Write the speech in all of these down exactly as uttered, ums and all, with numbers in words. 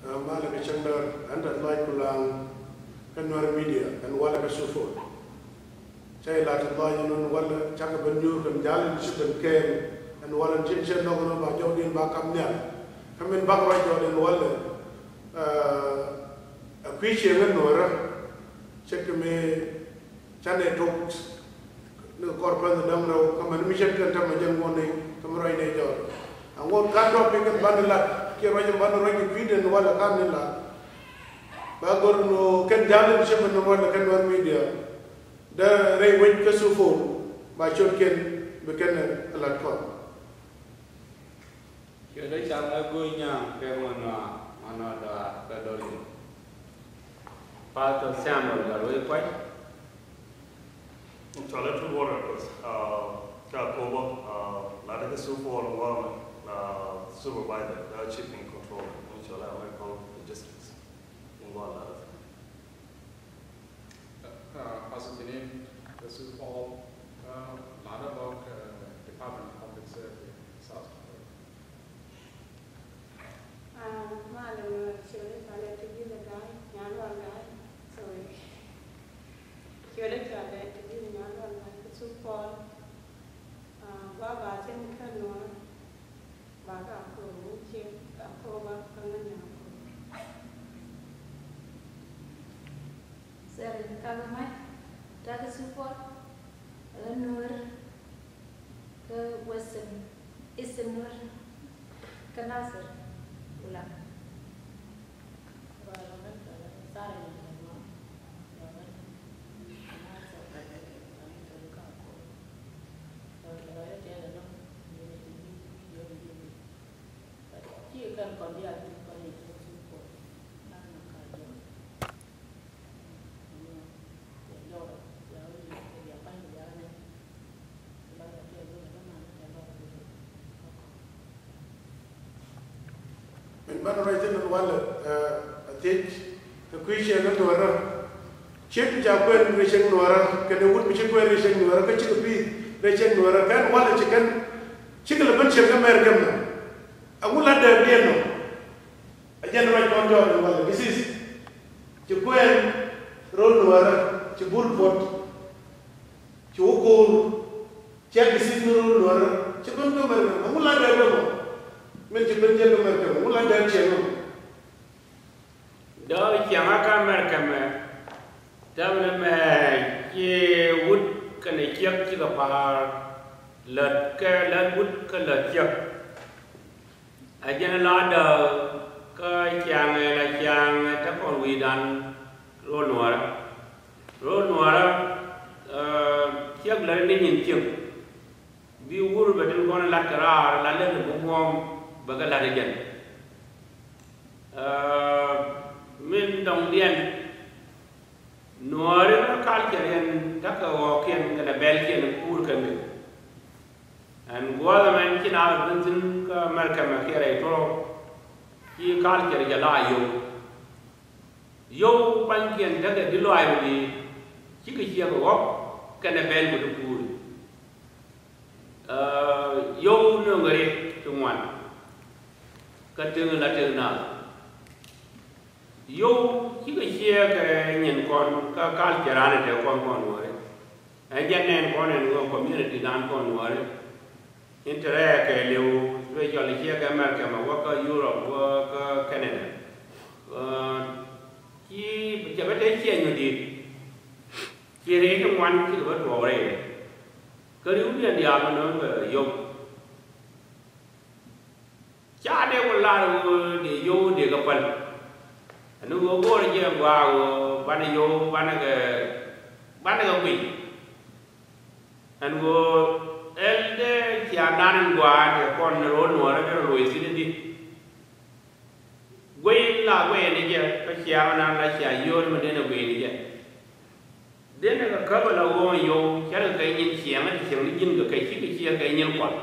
Malɛ kɛ cäŋ däär, ɣän tɛth lɔc Kulaŋ kä Nuɛr Media, ɛn walɛ kä Sufol. Cä ilat lɔc ɛn walɛ cakɛ ben nyuur kɛn jal in ci ben kɛɛl, ɛn walɛ cin cɛ nhɔk ɛn ba jɔwdiɛn ba kam nhial. Kä min bak ruac jɔwdiɛn walɛ, ɛ kui̱ cieŋ ɛn Nuɛrä, cɛ kɛ mi canɛ tok ni kɛ kɔr pɛn däm rɛw kä mɛn mi cɛn kɛn tämɛ jɛn ŋuɔni kä mi ruac ni jɔɔr. Aŋuɔn ka tɔpi kɛn ban lat kiɛ ruac ban ruac kɛ kui̱ den walɛ kan ni lat. Ba gor no kɛn jal ni cɛ mɛn walɛ kɛn Nuɛr Media. Dee rɛy wec kä Sufol ba cot kɛn bi kɛn lat kɔn. Ciötdä cak ɛ Guny Nyaŋ kɛ ŋuɔn nɔa, ŋuɔn nɔa dɔaar kɛ dɔl in. Pastor Samuel Gatwec Kuac. Cɔalɛ Tut Warrior Kuɔth, ah, ca Koba, ah, latdä kɛ Sufol ŋuɔmɛ, ah, supervisor, ah, chief in control, in cɔalɛ American Logistics. In ŋuɔn latdä. Uh, Pastor Jeanine, this is Paul, uh, ladder of, uh, Department of Public Safety, South Dakota. Uh, Malɛ, uh, Ciötdä cɔalɛ Tibitha Gai, Nyandual Gai, sorry. Ciötdä cɔalɛ Tibitha Nyandual Gai, this is Paul, uh, ba ba cin kä Nuɔr. Ba ka kor wun ciek a kor ba ka ŋa nya kor. Sɛri ka ŋa mac ta ka Sufol, ɛ Nuɛr, kä Western, Eastern Nuɛr, kä Nasir, Kulaŋ. Min banɛ ruac thi̱n walɛ, eh, a thiec kɛ kui̱ cieŋ kä Nuɔrä. Ciek ti ca kuɛn rɛy cieŋ Nuɔrä kɛnɛ wut mi ci kuɛn rɛy cieŋ Nuɔrä kä cikɛ pi̱i̱th rɛy cieŋ Nuɔrä kɛn walɛ ci kɛn cikɛ lɛ ben cieŋ kä mɛr kɛn mɛ. Ɛŋu la dɛɛp diɛn nɔ? A jɛn ruac kɔn jɔɔk in walɛ disease. Ci kuɛn ro̱l Nuɔrä, ci bul puɔt, ci wä ko̱o̱r, ci a disease ni ro̱l Nuɔrä, ci ben kä America. Ɛŋu la dɛɛp diɛn nɔ? Min ci ben cieŋ kä America, ɛŋu la dɛɛp cieŋ nɔ? Dɔɔk ciaŋä kä America mɛ, tämɛ mɛ ci wut kɛnɛ ciek cikɛ pa̱a̱r, lät kɛ lät wut kä lät ciek. A jɛn la dääk kä ciaŋɛ la ciaŋɛ te kɔn wi̱i̱dan ro̱l Nuɔrä. Ro̱l Nuɔrä, eh, ciek lät ni nyin cieŋ. Bi wur bɛ tin kɔn lat kɛ raar la lät ni bi ŋuɔm bɛ kɛ lat jɛn. Eh, min dɔŋdiɛn Nuɔɔri kä culture yɛn tekɛ ɣɔɔkiɛn kɛnɛ bɛlkiɛn kuur kɛn kɛ. Ɛn guɔ̱ɔ̱th ɛmɛn ci na ben thi̱n kä America mɛ kiɛ rɛy tuɔɔk ci culture jɛ la yio̱w. Yio̱w pa̱nykiɛn tekɛ di lɔaac wä di cikɛ ciɛ kɛ ɣɔ̱k kɛnɛ bɛl wä di kuur. Yio̱w nöŋ ri ti ŋuan kä tiŋ la tiŋ na. Yio̱w cikɛ ciɛ kɛ nyin kɔn kä culture an tɛ kɔn kɔn Nuɔri. Ɛn jɛ nɛn kɔn ɛn ɣöö community dan kɔn Nuɔri. In te rɛɛ kɛ liw, especially ciɛ kɛ America mɛ wä kä Europe wä kä Canada. Ci cɛ bä te ciɛ nyudi̱i̱t. Ci ri̱i̱t ti ŋuan cikɛ bä tuɔɔk rɛy. Kä ri̱wdiɛn diaal mi nööŋ kɛ Yio̱w. Ca dee ku lar ɣöö dee Yio̱w dee kɛ päl. Ɛn ɣöö go̱o̱rɛ jɛ gɔaa ɣöö banɛ Yio̱w banɛ kɛ, banɛ kɛ guic. Ɛn ɣöö ɛl dee ciaaŋdan in gɔaa dee kɔn ni ro̱o̱l Nuɔ̱ɔ̱rä dee rɔ loc thi̱n i̱di. Guic in la guic ni jɛ kä ciaaŋdan la ciaaŋ Yio̱w mi dee ni guic ni jɛ. Dee ni kɛ käp ala ɣöö Yio̱w cɛ rɛ kɛ nyin ciɛŋä ti cieŋ ni ji̱n kɛ kɛ cikɛ ciɛ kɛ nyin kuɔth.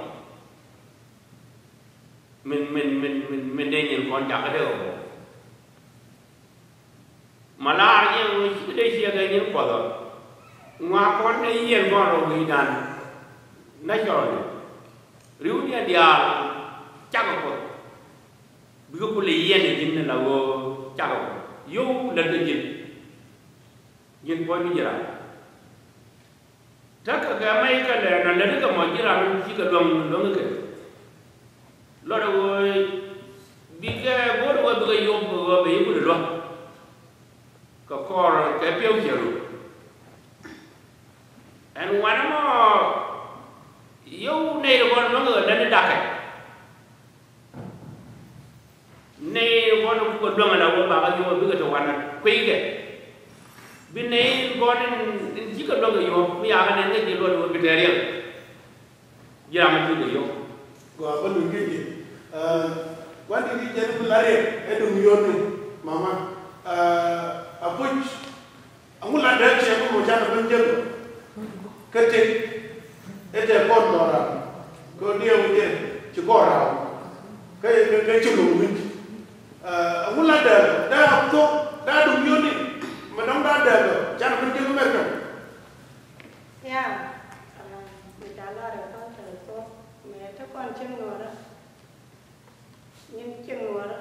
Min, min, min, min, min dee nyin kɔn jakä dee ɣöö. Ma laar jɛ ɣöö cikɛ dee ciɛ kɛ nyin kuɔth ɔ. Ŋuak kɔn dee yiɛn kɔn rɔ wi̱i̱dan. Naturally. Ri̱wdiɛn diaal cakɛ kuɔth. Bi ku lɛ yiɛn ɛ ji̱n ni la ɣöö cakɛ kɔ yio̱w lät kɛ ji̱n. Ji̱n puɔ̱nydu ji̱ ram. Tekɛ kɛ mɛy kɛ lɛɛr na lät kɛ mɔ ji̱ ram cikɛ luäŋ luäŋ kɛ. Lɔt ɛ ɣöö bikɛ go̱o̱r ɛ ɣöö bikɛ yop ɛ ɣöö bɛ yi kulɛ luäk. Kɛ kɔr kɛ piɛw cɛ ru. Ɛn wanɛ mɔ yio̱w nɛy ti kɔn luäŋ kɛ lät ni dakɛ. Nɛy kɔn kukɛ luäŋ ala wä bakɛ yio̱w bikɛ te wanɛ kui̱kɛ. Bi nɛy kɔn in cikɛ luäŋ kɛ yio̱w mi yakɛ nɛn kɛ ji̱ luɔt wä bi te riɛl. Ji̱ ram mi cikɛ yio̱w. Gɔaa bä luny kɛ ji̱. Ɛ, kuan ti di jɛn bi la riɛk ɛ duŋ yio̱w ni mama. Ɛ, a puc. Aŋu la dee ciɛ kä mɔ canɛ ben jek kä tëk. Ɛ tɛ kɔn lɔ ram kä diɛw jɛ ci gɔr ram kä kä ci loŋ wi̱c. Aŋu la dee dee a thok dee a dum yoni mɛ dɔŋ dee dee canɛ ben jek mɛ kɛ. Ya, mi ca lar ɛ kɔn tɛ thok mɛ te kɔn cieŋ nuɔrä. Nyin cieŋ nuɔrä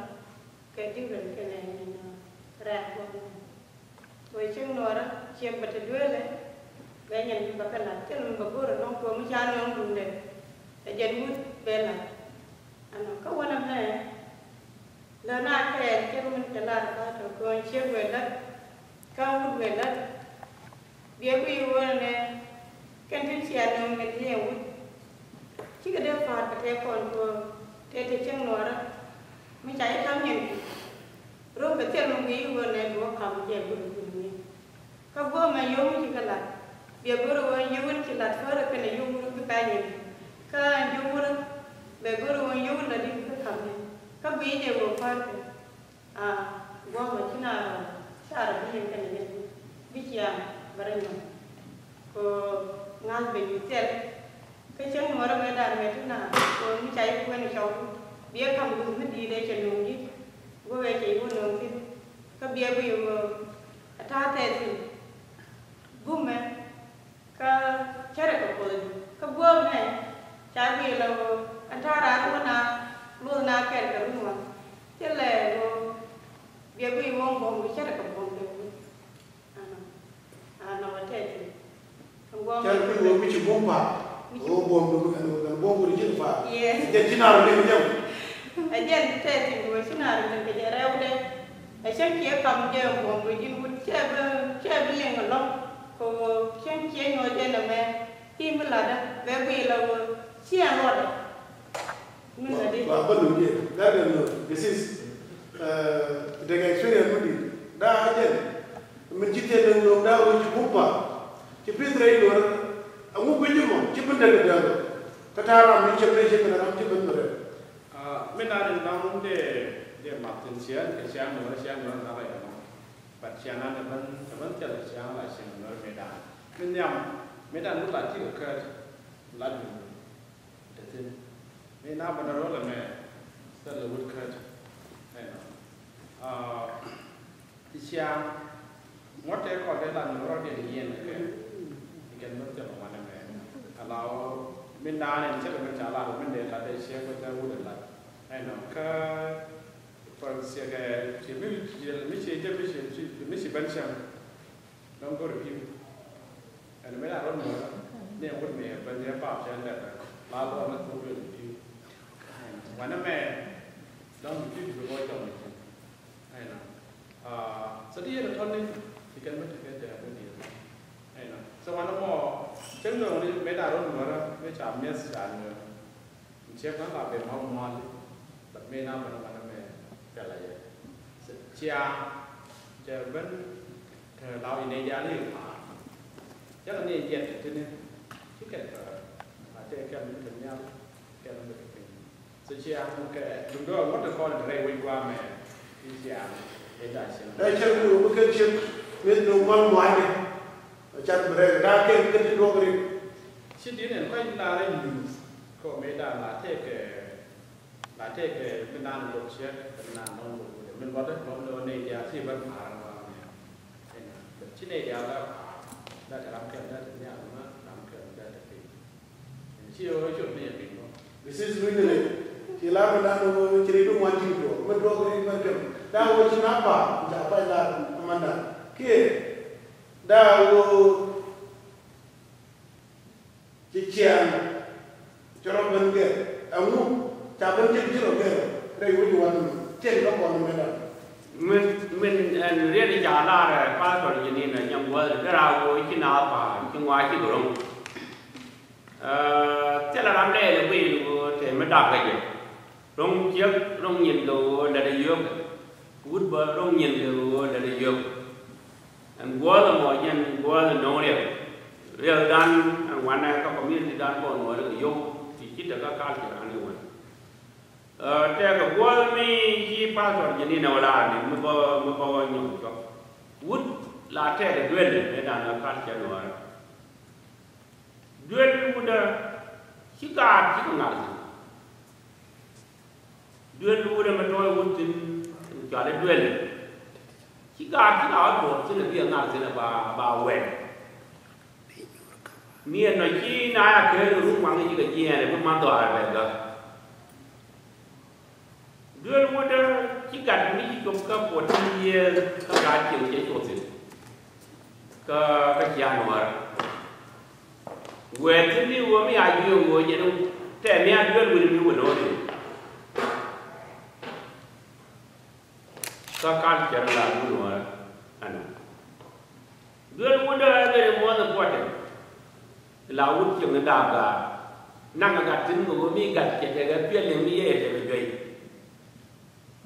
kɛ ji̱ ben kɛnɛ nyin rɛk bä. Wee cieŋ nuɔrä ciek bä te dueelɛ. Bɛ nyɛn bi bä kɛ la̱t thil mi bä go̱r ɛnɔŋ tuɔɔk mi ca nööŋ duundɛ. Ɛ jɛn wut bɛ la̱t. Ɛnɔ kä wänɛ mɛ lä na kɛɛl ciek min cɛ lar ba tɔ köön ciek wee la̱t. Kä wut wee la̱t. Biɛ guiy wänɛ nɛ kɛn tin cia nööŋ min liɛŋ wut. Cikɛ dee pa̱a̱t kɛ tëë kɔn tuɔɔk tëë te cieŋ nuɔrä. Mi ca i̱ ka̱m nyɛn kɛ. Röm bɛ thil mi guiy i̱ ɣöö nɛ bi wä ka̱m jɛ guiy guiy ni. Kä guɔ̱ɔ̱mɛ yio̱w mi ci kɛ la̱t. Biɛ go̱r ɣöö yio̱w in ci la̱t förä kɛnɛ yio̱w wurä bi ka̱ny in. Kä ɛn yio̱w wurä bɛ go̱r ɣöö yio̱w in la̱t in bi ka̱m in. Kä guiy jɛ ɣöö pär kɛ. A guɔ̱ɔ̱mɛ ci na rɔ ca rɔ bi yɛn kɛnɛ yɛn bi ciaŋ bɛ rɔ nyɔk. Kɛ ŋa̱th bɛ nyi thil. Kä cäŋ nuɔ̱ɔ̱rä mëë da̱a̱n mëë ti naath kɛ ɣöö mi ca ji̱ kuɛn cɔw biɛ ka̱m guth mi di̱i̱t ëë cɛ nöŋ ji̱. Go̱o̱k ëë cɛ ji̱ wä nöŋ thi̱n kä biɛ guiy ɣöö a ta̱a̱ thɛɛth thi̱n. Bumɛ kä cärɛ kɛ kuɔth kä guäär mɛ ca guiy la ɣöö ɛn ta̱a̱ raan wä na luɔth na kɛɛl kɛ run wan. Thilɛ ɣöö biɛ guiy wä buɔ̱m kɛ cärɛ kɛ buɔ̱m kɛ wä. Anɔ, anɔ wä tɛth. Cä kui̱ wä mi ci bum pa̱a̱k. Wä buɔ̱m du mi kɛn wä kɛn buɔ̱m wä ji̱n pa̱a̱k. Yes. Jɛ ji̱n a rɔ liŋ jɛ. Ɛ jɛn tɛth in wä ji̱n a rɔ liŋ kɛ jɛ rɛwdɛ. Ɛ cä kiɛ kam jɛ buɔ̱m wä ji̱n wä cɛ bi, cɛ bi liŋ ɛlɔ̱ŋ. Kɛ wä cä kiɛ nyuɔ̱th jɛ nɛmɛ. I̱ mi latdä bɛ guiy la wä ciɛ luɔtdä. Min la di. Wa bä luŋ diɛ. That is no. This is, uh, the experience mi di. Da a jɛn. Min ci tëë nöŋ nöŋ da wä ci bum pa̱a̱k. Ci pi̱th rɛy luɔr. Aŋu guic mɔ ci bin däk däk. Kä ta̱a̱ ram mi cɛ bi rɛy ci bin ram ci bin bi rɛy. Ah, min a rin ram dee, dee mat thin ciɛn kɛ ciɛn nuɔr ciɛn nuɔr na rɛy nɔ. But ciɛn an ɛ bän, ɛ bän thil ciɛn la ciɛn nuɔr mi dan. Min nhiam mi dan wut la ti kɛ kät. La duŋ. Te thi̱n. Mi na bä na rol ɛmɛ thilɛ wut kät. Ɛnɔ. Ah, ti ciaŋ ŋuɔ̱t tëë kɔn dee la ni rɔ̱diɛn yiɛn kɛ. Ti kɛn bä thilɛ ŋuan ɛmɛ. Ala wä min naan ɛn cɛ kɛ min ca lat wä min dee lat dee ciɛ kɛ thilɛ wut ɛ lat. Ɛnɔ kä pɛl ciɛ kɛ ci mi ci mi ci jɛ mi ci mi ci ben cäŋ. Dɔ̱ŋ go̱r i̱ pi̱w. Ɛn mëë la rɔ̱ nuɔ̱ɔ̱rä ni ɛn wut mëë bä ni ɛ pap cɛ lɛt la lɔɔr ni thok duël i̱ pi̱w. Wanɛ mɛ dɔ̱ŋ i̱ pi̱w i̱ bi gɔɔy dɔ̱ŋ i̱ pi̱w. Ɛnɔ. So ti yɛn ɛ tɔ̱ni ti kɛn mi ti kɛ dɛɛ mi diɛn. Ɛnɔ. So wanɛ mɔ cäŋ dɔ̱ŋ ni mëë la rɔ̱ nuɔ̱ɔ̱rä mëë ca mi̱eth ca nuɔ̱ɔ̱rä. Ciɛ ka̱n la ben ma muɔ̱ɔ̱li. But mëë na ben wanɛ mɛ pɛl a yɛ. Cia cɛ ben kɛ law inɛ diaal i̱ pa̱a̱r. Cɛ kɛ ni jiɛt ti tini ci kɛ kɛ a tɛ kɛl mi kɛ nhial kɛl mi kɛ piny. So cia kɛ duŋdɔ ŋuɔ̱t kɔn rɛy wec guamɛ. I̱ cia i̱ da cieŋ. Ɛ cɛ mi wä kɛ cieŋ mi duŋ mual mua̱a̱ni. Ɛ cat bi rɛy daa kɛ kɛ ti duɔk rik. Ci di̱n ɛn kɔc la rɛy nyuuth kɛ wä mëë da la tɛ kɛ La tëëkɛ mi naan luɔt ciek kɛ mi naan lɔ̱ŋ luɔt wut min luɔt luɔt ni wä nɛy diaal ci ben pa̱a̱r ɛn wa̱a̱ mɛ. Ɛn ci nɛy diaal la pa̱a̱r la te ram kɛl la te nhial ma ram kɛl la te piny. Ɛn ci ɣöö cot ni yɛ piny bä. This is really Ci lar mi dan ɣöö ci ri du ŋuan ci duɔk mi duɔk ri mɛ tem. Dan ɣöö ci na pa ca pa lar amanda kiɛ dan ɣöö ci cian ci rɔ ben gɛ aŋu ca ben ci ci rɔ gɛ rɛ wi wan tin ka kɔn mɛ dan. Min min ɛn riɛt ca lar pastor jini na nyam wal dera ɣöö ci na pa ci ŋua ci gɛ rɔŋ. Thilɛ ram lɛɛl ɛ guiy ni ɣöö tɛmɛ dak kɛ jɛ. Ro̱ŋ ciek ro̱ŋ nyin kɛ ɣöö lɛt ɛ yio̱k. Wut bä ro̱ŋ nyin kɛ ɣöö lɛt ɛ yio̱k. Ɛn guɔ̱ɔ̱th ɛmɔ jɛn guɔ̱ɔ̱th ɛ no̱o̱ŋ riɛk. Riɛkdan ɛn wanɛ kä community dan kɔn wä rɛ kɛ yio̱k ti ci tekɛ culture an iwän. Tɛkɛ guɔ̱ɔ̱th mi ci pastor jɛ ni nɛ wä laar ni mi bä mi bä wä nyɔk cuɔk. Wut la tɛkɛ duel ni dan ɛ culture ni wä rɛ. Duel wudä ci gaat ci kɛ ŋa̱r thi̱n. Duel wudä mi tɔ̱ɔ̱c wut thi̱n cuali duel. Ci gaat ci la wä tuɔɔk thi̱n a bi a ŋa̱r thi̱n a ba ba wɛn. Ni ɛn nɔ ci na ya kɛɛl rum waŋ ci kɛ jiɛɛn a bi man dhɔaar bɛ gä. Duel wudä ci gat mi ci cop kä fourteen years kä gat cieŋ cɛ cuɔth thi̱n. Kä kä cia nuɔ̱ɔ̱r. Wɛɛt thi̱n ni ɣöö mi a jiök ɣöö jɛn tɛm mi a duel wudä mi wä lo̱o̱ri. Kä culture la wun wä ɛn. Duel wudä very most important. La wut cieŋ ni da̱a̱ gaar. Naŋ a gat thi̱n kɛ ɣöö mi gat cɛ tekɛ piɛl liŋ mi yɛ yɛ tekɛ juey.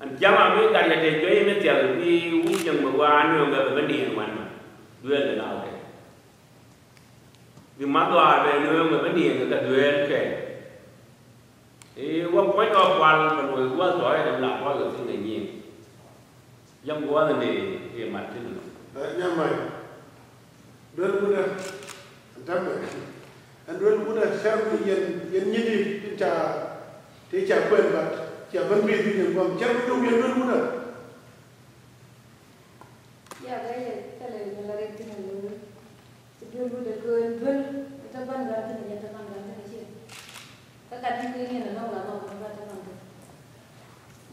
Ɛn jiaŋ a mi gat yɛ tekɛ juey mi thia̱k bi wut cieŋ mi wa nööŋ kɛ bɛ bä niɛn wan ma. Duel ni la wut kɛ. Bi ma dhɔaar bɛ nööŋ bɛ bä niɛn kɛ duel kɛ. I̱ wä puɔ̱ny ɔ kual kɛ luɔ̱c gua̱th tɔ̱ ɛn la puɔ̱ny ɔ thi̱n kɛ nyiŋ. Yɛm gua̱th ni i̱ mat thi̱n. Ɛ nyamay. Duel wudä. Ɛn tɛmɛ. Ɛn duel wudä cär mi yɛn yɛn nyiti tin ca ti ca kuɛn bat ca ben bi thi̱n yɛn guam cär mi duk yɛn duel wudä. Ya bɛ yɛ thilɛ mi la rik thi̱n a lo̱o̱. Ci duel wut ɛ köön duel ɛ te ban gal thi̱n ɛ jɛn te ban gal thi̱n ɛ ci. Kä gat ji̱ kɛ ŋi̱n ɛ nɔŋ la nɔŋ ba te ban gal.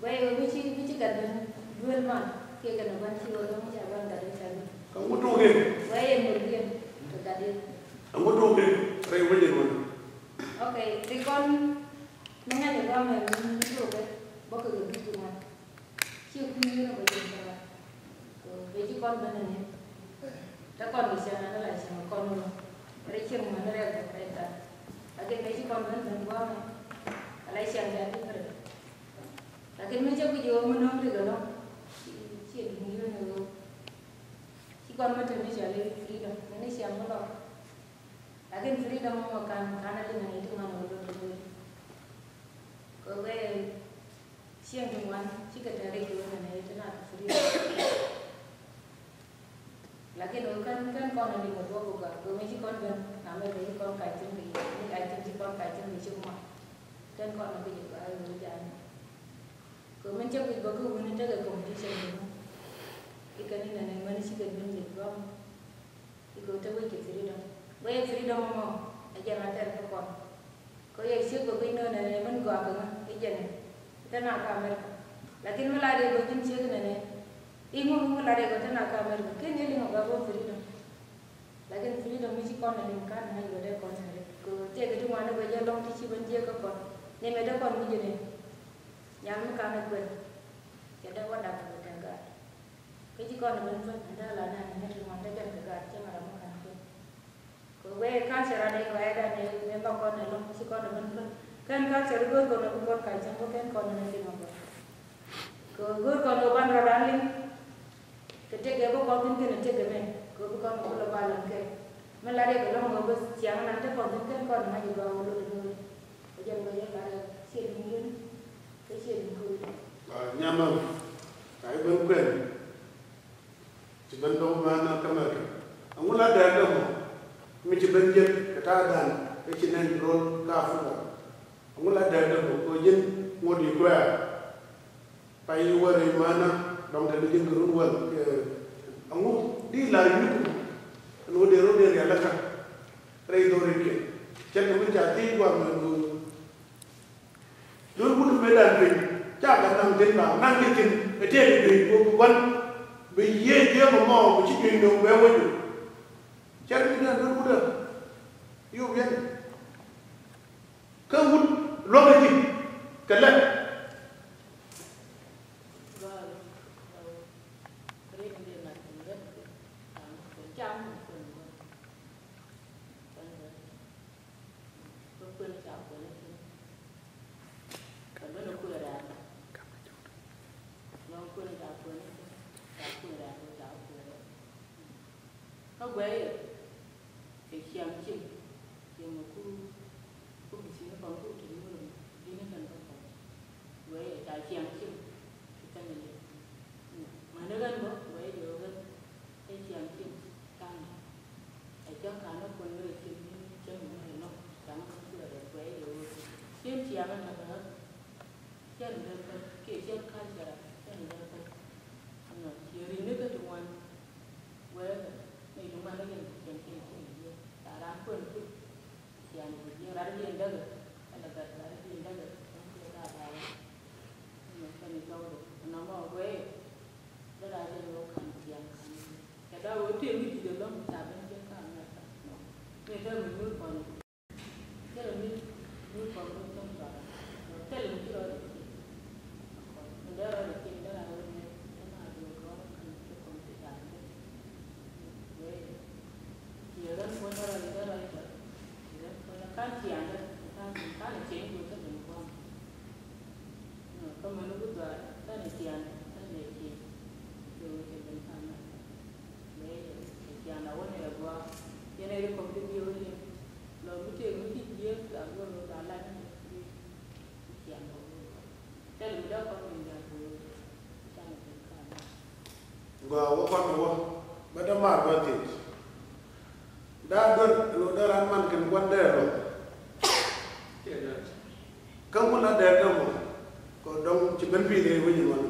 Guɛy ɣöö mi ci mi ci gat ben duel man kiɛ kɛn ɛ ban ci ɣöö dɔ̱ŋ ca ban gat ɛ ca bi. Kä ŋut tuk in. Guɛy ɛ mör biɛn kɛ gat in. Ɛ ŋut tuk in rɛy wec in wun. Ok, ri kɔn mi ŋa̱c ɛ gɔmɛ mi tuk ɛ bä kɛ kɛ duc ti ŋuan. Ciɛ kui̱ yio̱w ni bä ji̱ kɛ ɣɔn. Kɛ ɣöö bɛ ji̱ kɔn ben ni. Te kɔn kɛ cieŋ ni la cieŋ kɔn ni. Rɛy cieŋ män rɛk bɛ rɛy gat. Lakin bɛ ji̱ kɔn ben ben gua̱a̱mɛ. Ala cieŋ ca different. Lakin mi cɛ kui̱ ji̱ ɣöö mi no̱o̱ŋ rik ɛlɔ̱ŋ. Ciɛ duŋ yio̱w ni ɣöö ci kɔn mi te ni cɔal i̱ freedom. Mi ni cieŋ mi lɔk. Lakin freedom mɔ kan kan a liŋ ni ti ŋuan wä lo̱t lo̱t. Kɛ wee cieŋ ti ŋuan cikɛ tɛri kɛ wee nɛ ti nak freedom. Lakin wee kɛn kɛn kɔn a liŋ kɛ duɔk kɛ gɔaa kɛ wee ci kɔn ben na mɛ kɛ ci kɔn kac tin kɛ yɛ ni kac tin ci kɔn kac tin kɛ ci ŋuan. Kɛn kɔn a kɛ jɛ gɔaa wee jani. Kɛ wee min cɛ guic bä kɛ wuni tekɛ competition kɛ wuni. Ikɛ ni nɛnɛ mɛn cikɛ ben jɛ gɔaa. Ikɛ te wec kɛ freedom. Wec freedom mɔ ɛ jɛn a tɛr kä kɔn. Kɛ yɛ ciek bä guic nöö nɛnɛ min gɔaa kɛ ŋä i̱ jɛn ɛ te na kä America. Lakin mi la dee bä ji̱n ciek nɛnɛ i̱ ŋu mi la dee bä te na kä America ken yɛ liŋ ɔ gak wä freedom. Lakin freedom mi ci kɔn ɛ liŋ kan ŋa̱c wä dee kɔn ɛ ri kɛ tëëk ti ŋuan ɛ bä jɛ lɔŋ ti ci ben jiek kä kɔn ni mɛ dee kɔn mi jɛn ɛ nyan mi kan ɛ kuɛn. Cɛ dee wä dak kɛ bä tɛk gaat. Kä ci kɔn ben pät ni dee la nɛn ni ti ŋuan dee jɛn kɛ gaat cäŋ ram mi kan pät. Kɛ wee culture a dee kɔɛ dan ni ni lɔ kɔn ni lɔ ci kɔn ben pät. Kɛn culture go̱o̱r kɔn bi kɔn kac cäŋ bä kɛn kɔn ni ti ŋuan bä. Kɛ go̱o̱r kɔn bi ban rɔ dan liŋ. Kɛ tëk kɛ bä kɔn thin kɛn tëk kɛ mɛ kɛ bi kɔn bi lɔ ba lɔn kɛ. Mi la dee kɛ lɔŋ kɛ bi ciaŋ nan te kɔn thin kɛn kɔn ni ŋa̱c bä wä lɔ di lo̱ri. Kɛ jɛn bä jɛ la dee ciɛ di ŋi̱i̱n. Kä ciɛ di ŋi̱i̱n. Nyamam. Ka i̱ ben kuɛn. Ci ben dɔ̱ŋ män a kä Mɛrkɛ. Aŋu la dɛɛk dɛ mɔ mi ci ben jiɛk kɛ ta̱a̱ dan kä ci nɛn rol kä Africa. Aŋu la dɛɛk dɛ mɔ kɛ ji̱n ŋot yi kuɛɛr. Pay yi wär yi män a dɔ̱ŋ te ni ji̱n kɛ run wäl kɛ aŋu di la yi niku. Ɛn wä dee rol dee rial lä kä rɛy dhɔr yi kiɛn cɛ kɛ mi ca thiec guam ɛn wä. Duel wut Mëë dan piny ca kɛ naŋ tin ba naŋ ni tin ɛ tëë ni piny ku bi gua̱n bi yiëë jiɛk ɛmɔ bi ci juëc nööŋ bɛ wec. Cɛ ri dan duer wut ɛ yop yɛn kä wut luäk ɛ ji̱ kɛ lɛp. Kɛ kuën ca kuën i̱ thi̱n. Kɛ ben kuën rɛ̈ɛ̈r. Lɔŋ kuën ca kuën i̱ thi̱n. Ca kuën rɛ̈ɛ̈r, ca kuën rɛ̈ɛ̈r. Kä guɛy i̱ kɛ ciaŋ cim. Ciaŋ ku ku bi thi̱n kɔn ku ti wurun. Dini kɛn bä kɔn. Guɛy i̱ ca ciaŋ cim. Ci kɛn i̱ liɛp. Mäni ɣän bä guɛy i̱ ɣän. Ɛ ciaŋ cim. Ka̱n. Ɛ cäŋ ka̱n ni kuɔn ni rɛy cin ni cäŋ ni rɛy nɔk. Cäŋ ni kuɔn ni rɛy guɛy i̱ ɣän. Cin ciaŋ ni tɛ̈th ɣän. Cɛn dee pɛn kiɛ cɛn culture cɛn dee pɛn. Ɛnɔ ciɛ ri̱ni kä ti ŋuan. Wee ni ti ŋuan ni yɛn ti cɛn cɛn cɛn yɛ. Ca ran kuɛn kuc. Cian bi jiɛ rat diɛn däkɛ. Ɛn ɛ gat rat diɛn däkɛ. Ɛn kiɛ rat rat. Ɛnɔ kɛn i̱ cɔwdɛ ɛnɔ mɔ wee. Dee rat diɛn wee ka̱n cian ka̱n. Kɛ daa wee tëë mi di̱t ɛlɔ̱ŋ ca ben cɛn ka̱n mɛ ka̱n. Ni tɛm mi nyuur kɔn. Thilɛ mi mi kɔn mi thom tɔt. Thilɛ mi ci rɔɔdɛ ci. Mi dee rɔɔdɛ ci mi dee rɔɔdɛ ci mi dee rɔɔdɛ ci mi dee rɔɔdɛ ci. Wee ci ɣän kuɔn dee rɔɔdɛ dee rɔɔdɛ tɔt. Ci ɣän kuɔn dee ka̱n ciaŋdɛ ka̱n ka̱n ciaŋ kuɔn kä ben kuɔn. Kä mɛn wut dhɔaar ka̱n ciaŋ ka̱n ciaŋ. Ci wee ci ben ka̱n mɛ. Wee ci ciaŋ a wä nɛ gɔaa. Yɛn ɛ ri kɔm di bi wä yɛn. Lɔ mi tëë mi ci jiɛ ka go̱r wä ba lat ni. Gɔaa wä kɔn wä bä dämaar bä thiec. Daa duer lo dee ran man kɛn gua̱n dee rɔ. Kä ŋun la dee dee mɔ kɔ dɔŋ ci ben pi̱i̱th rɛy wec in wan.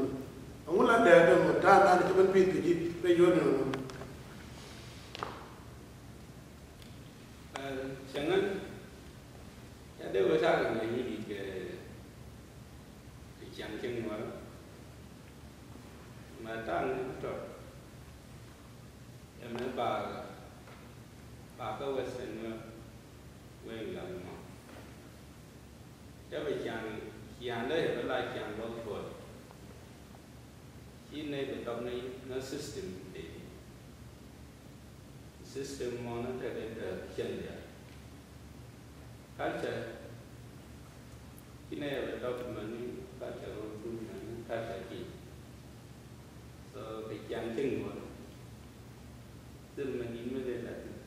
Ŋun la dee dee mɔ ta̱a̱ dan ci ben pi̱i̱th kɛ ji̱ rɛy wec in wan. Cäŋän ca dee wee ta̱a̱ kɛ ŋäc ni di̱t kɛ kɛ ciaŋ cieŋ Nuäärä. Mɛ ta̱a̱ ŋäc tɔt ɛmɛ bakä bakä Western Nuer wee wiak mɔ. Cä bɛ ciaŋ ciaŋdä yɛ bɛ la ciaŋ bä puɔl. Ci nɛy bɛ dɔk ni nä system dee. System mɔnɔ tekɛ kɛ cieŋ diaal. Culture ci nɛy bɛ dɔk mɛni culture rɔ duŋ mɛni culture kiɛ. So kɛ ciaŋ cieŋ mɔnɔ. Thil mɛ di̱t mi dee la thi̱n.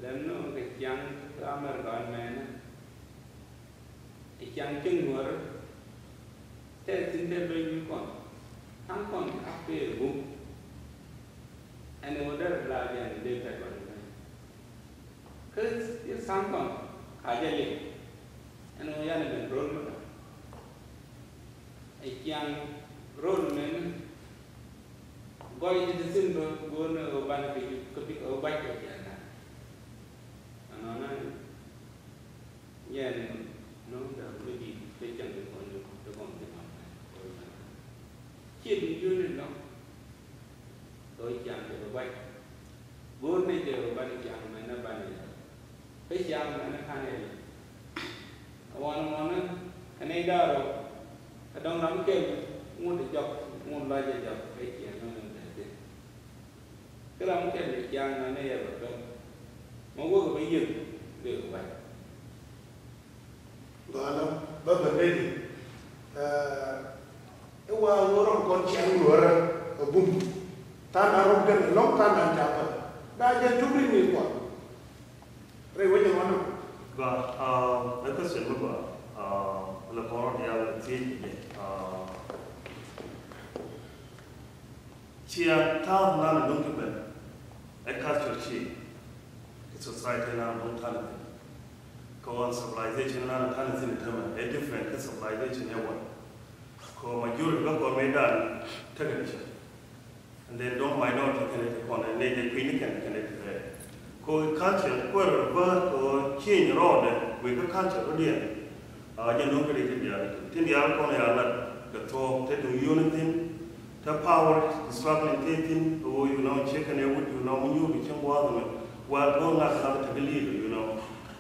Lɛm ni ɣöö kɛ ciaŋ kä America ɣän mɛnɛ. Ɛ ciaŋ cieŋ Nuäärä. Tɛth thi̱n te lo̱c ni kɔn. Tha̱a̱ŋ kɔn kap kɛ bum. Ɛn ɣöö derɛ la diaal dee pɛt wan mɛ. Kä i̱ tha̱a̱ŋ kɔn ka jɛ liŋ. Ɛn ɣöö yan ɛ ben ro̱l mi dɔ̱ŋ. Ɛ ciaŋ ro̱l mɛn. Gɔy ti ti thi̱n bä go̱o̱r ni ɣöö banɛ kɛ kä bi ɣöö bac kɛ ciaŋ na. Ɛnɔnɔ yɛn no̱o̱ŋ da̱a̱n mi di̱i̱t kä cäŋ ti kɔn ti kɔn ti kɔn. Ciet mi jiöni lɔ̱ŋ. Ɣöö ciaŋ ti bä bac. Go̱o̱r ni jɛ ɣöö banɛ ciaŋ mɛn na banɛ. Kä ciaŋ mɛn na kanɛ. Wan mɔnä kɛ nɛy da̱rɔ. Kä dɔ̱ŋ ram kɛl ŋut jɔk ŋut lɔc jɛ jɔk kä ciaŋ mɛn na tɛth. Kä ram kɛl ciaŋ mɛn na yɛ bä bä. Ma wä kɛ bä yiëk bɛ kɛ bac. Gɔaa lɔ bä bä nɛni. Ɛ wa wä rɔm kɔn ciaŋ luɔrä a bum. Tha̱a̱ŋ na rɔm kɛn lɔŋ tha̱a̱ŋ na ca päl. Daa jɛ tuk ri ni kuan. Rɛy wec in wanɔ. Gɔaa, ɛ question mi gɔaa, la kɔn rɔ diaal thiec kɛ jɛ. Ciaŋ ta̱a̱ nan dɔ̱ŋ ti ben ɛ culture ci kɛ society nan dɔ̱ŋ ta̱a̱ ni thin. Kɛ ɣän civilization nan ta̱a̱ ni thin tämɛ ɛ different kɛ civilization ɛ wä. Kɛ majority bä kɔn mëë dan tekɛ ni cɛ. And then dɔ̱ŋ minority kɛn ti kɔn ɛ nɛy jɛ kui̱ni kɛn kɛn ti bɛ. Kɛ culture kuɛr bä kɛ change rɔɔdɛ wek kä culture rɔdiɛn. Jɛ no̱o̱ŋ kɛ ri tin diaal tin diaal kɔn ya lat kɛ thuɔ̱k te duŋ yio̱o̱ni thi̱n. Te power struggling te thi̱n kɛ ɣöö you know ciek kɛn ɛ wut you know mi nyuur bi cieŋ gua̱a̱th ɛmɛ. Well kɛ ɣöö ŋa̱th ŋa̱th tekɛ lead you know.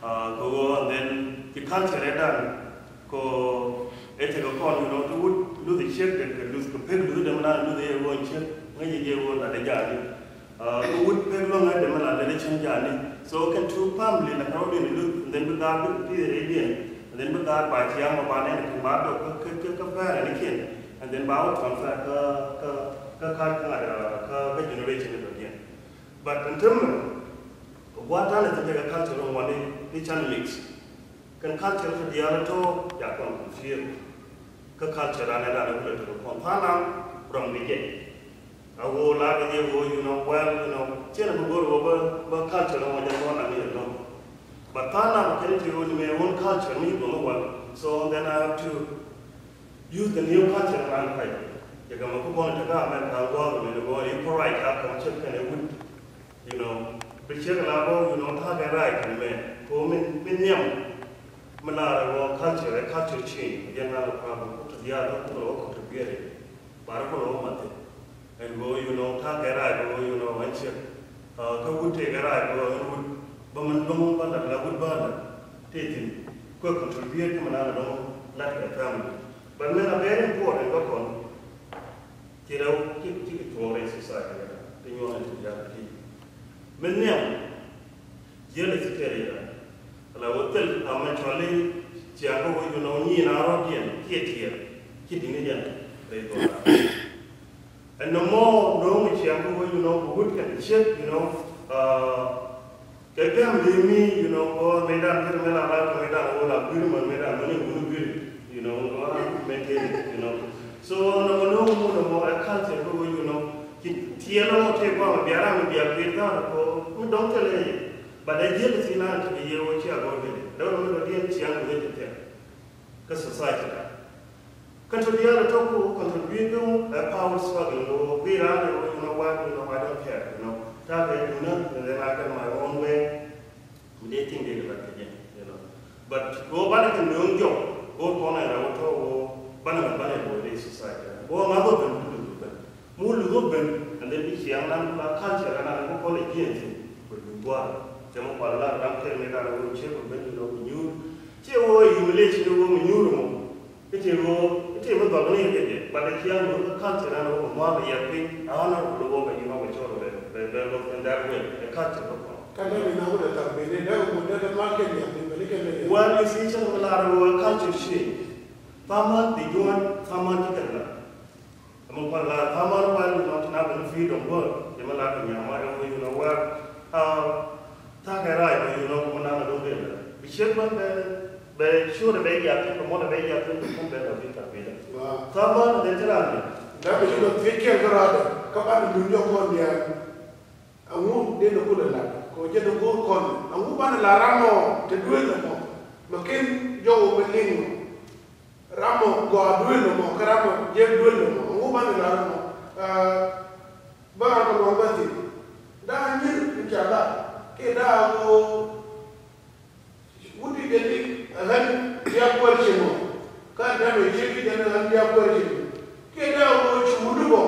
Kɛ ɣöö and then ci culture ɛ dan kɛ ɣöö ɛ tekɛ kɔn you know te wut luth ɛ ciek dɛ kɛ luth kɛ pek luth dɛ mi naan luth ɛ ɣöö ciek ŋäc ɛ jɛ ɣöö lat ɛ jaani. Kɛ wut pek luäŋ ɛ dee mi la lɛl i̱ cäŋ ja̱a̱ni. So kɛn two family la kärɔ̱diɛn i̱ luth and then bi gaat bi pi̱i̱r i̱diɛn and then bi gaat ba ciaŋ ma ba nɛn kɛn ba dɔk kä kä kä pɛɛrɛ ni kiɛn and then ba wä transfer kä kä kä kä kä kä generation i̱ dɔ̱diɛn. But in term kɛ gua̱a̱th ta̱a̱n i̱ thi̱n tekɛ culture in wani ni can mix. Kɛn culture ti diaal tɔ ca kɔn confuse. Kä culture dan ɛ dan ɛ kulɛ tɔ kɔn tha̱a̱ŋ rɔm kɛ jɛ. A ɣöö la kɛ jɛ ɣöö you know well you know cɛn bi go̱r ɣöö bä bä culture ŋɔ jɛ ŋɔ na ni lɔŋ. But tha̱a̱ŋ na kɛn ti ɣöö ni mɛ own culture ni bä ŋɔ well. So then I have to use the new culture man kɔc. Jɛ kɛ mɛ ku bɔn te ka mɛ ka ɣöö mɛ ni ɣöö ni pɔr right ka kɔn cɛ kɛn ɛ wut. You know, bi ciek la bä you know ta̱a̱ kɛ right ni mɛ ko min min nhiam. Mi la rɛ wä culture ɛ culture change jɛ na la problem ku ti diaal ku la wä contribute. Ba rɛ ku la wä mathi. Ɛn wä you know ta̱a̱ kɛ right wä you know ɛn ciek. Kä wut tëë kɛ right wä ɛn wut bä min bä min bä la la wut bä la tëë thin. Kuɛ contribute kɛ mi na la dɔŋ la kɛ family. But min a very important bä kɔn. Ci rɛw ci ci kɛ cuɔɔr in society kɛ ti nyuɔn in ti jal ti. Min nhiam jiɛl in ti tɛr yɛ. Ala wä thil a mɛ cɔli ciaŋ kɛ wä you know nyi na rɔ diɛn kiɛ tiɛr ci dini jɛn rɛy dhɔra. Ɛn nɔmɔ no̱o̱ŋ ciaŋ kɛ wä you know kɛ wut kɛn ciek you know. Kɛ gɛm di mi you know kɔ mëëdan kɛ mëëdan la kɛ mëëdan wä la guir mɛ mëëdan mɛ ni wun guir you know wä la mɛ kɛ you know. So nɔmɔ no̱o̱ŋ mɔ nɔmɔ ɛ culture kɛ wä you know. Ci tiɛl mɔ tëë guam a biara mi bia guir dhan kɔ mi dɔŋ thilɛ yɛ. But ɛ jiɛl ti na ti kɛ yɛ wä ci a gɔr kɛ dɛ dɔr mi dɔ diɛn ciaŋ kɛ wä ci tɛr. Kä society da. Kä to diaal a tɔk ku contribute ɛ power struggle ŋɔ bi ran ɛ wä you know what you know I don't care you know. Ta̱a̱ kɛ you know and then I got my own way. Mi dee thing dee kɛ lat kɛ jɛ you know. But ɣöö banɛ kɛ nööŋ jɔk ɣöö kɔn ɛ rɛw tɔ̱ ɣöö banɛ mɛ banɛ ɣöö dee society ɣöö ŋa̱th ɣöö ben wut luth ben. Mi wut luth ɣöö ben and then bi ciaŋ nan la culture nan kɛ kɔn ɛ jiɛn thin bɛ luth gua̱a̱r. Cɛ mɛ kual la ram kɛl mi kan ɣöö ciek bɛ ben you know bi nyuur. Ciɛ ɣöö humiliation ɣöö mi nyuur mɔ. Iti ɣöö iti mi dhɔl ni kɛ jɛ but ɛ ciaŋ ɣöö kä culture nan ɣöö mɔ muath ɛ yɛth piny a ɣän a rul ɣöö bɛ you know bɛ cɔl bɛ bɛ bɛ loth in that way ɛ culture bä kɔn. Ka dee mi na wut ɛ thar bene dee wut dee dee ma kɛn yɛn mi bɛ ni kɛn dee yɛn. Well you see cɛ mi lar ɣöö ɛ culture change. Thaman di juɔ̱n thaman ti kɛn la. Ɛmɛ kual la thaman wal you know ti na bɛ ni freedom bä. Jɛ mi lar kɛ nyama ɛ wee you know wal. Tha̱a̱ŋ kɛ rac bä you know mi na ŋa dee wee la. Bi ciek bä bɛ bɛ ciöt bɛ yath kɛ mɔt bɛ yath kɛ kum bɛ la bi thar bene. Thaman dee ti ran ni. Dee mi ci lɔ thiec kɛl kä raadɛ kä ban ni duŋ jɔk kɔn diaal. Aŋu dee ni kulɛ lat kɛ jɛ ni go̱o̱r kɔn aŋu ban ni la ram mɔ te duel ni mɔ mɛ ken jɔk wä bɛ liŋ mɔ. Ram mɔ gɔaa duel ni mɔ kä ram mɔ jiɛk duel ni mɔ aŋu ban ni la ram mɔ. Bä ram mɔ lɔŋ bä thiec daa nyir in ca lat kiɛ daa ɣöö. Wut i̱ jɛn i̱ ɣän bia kuäär cieŋ ɔ kä dämɛ ciek i̱ jɛn i̱ ɣän bia kuäär cieŋ ɔ. Kiɛ dee ɣöö ci wut i̱ bɔ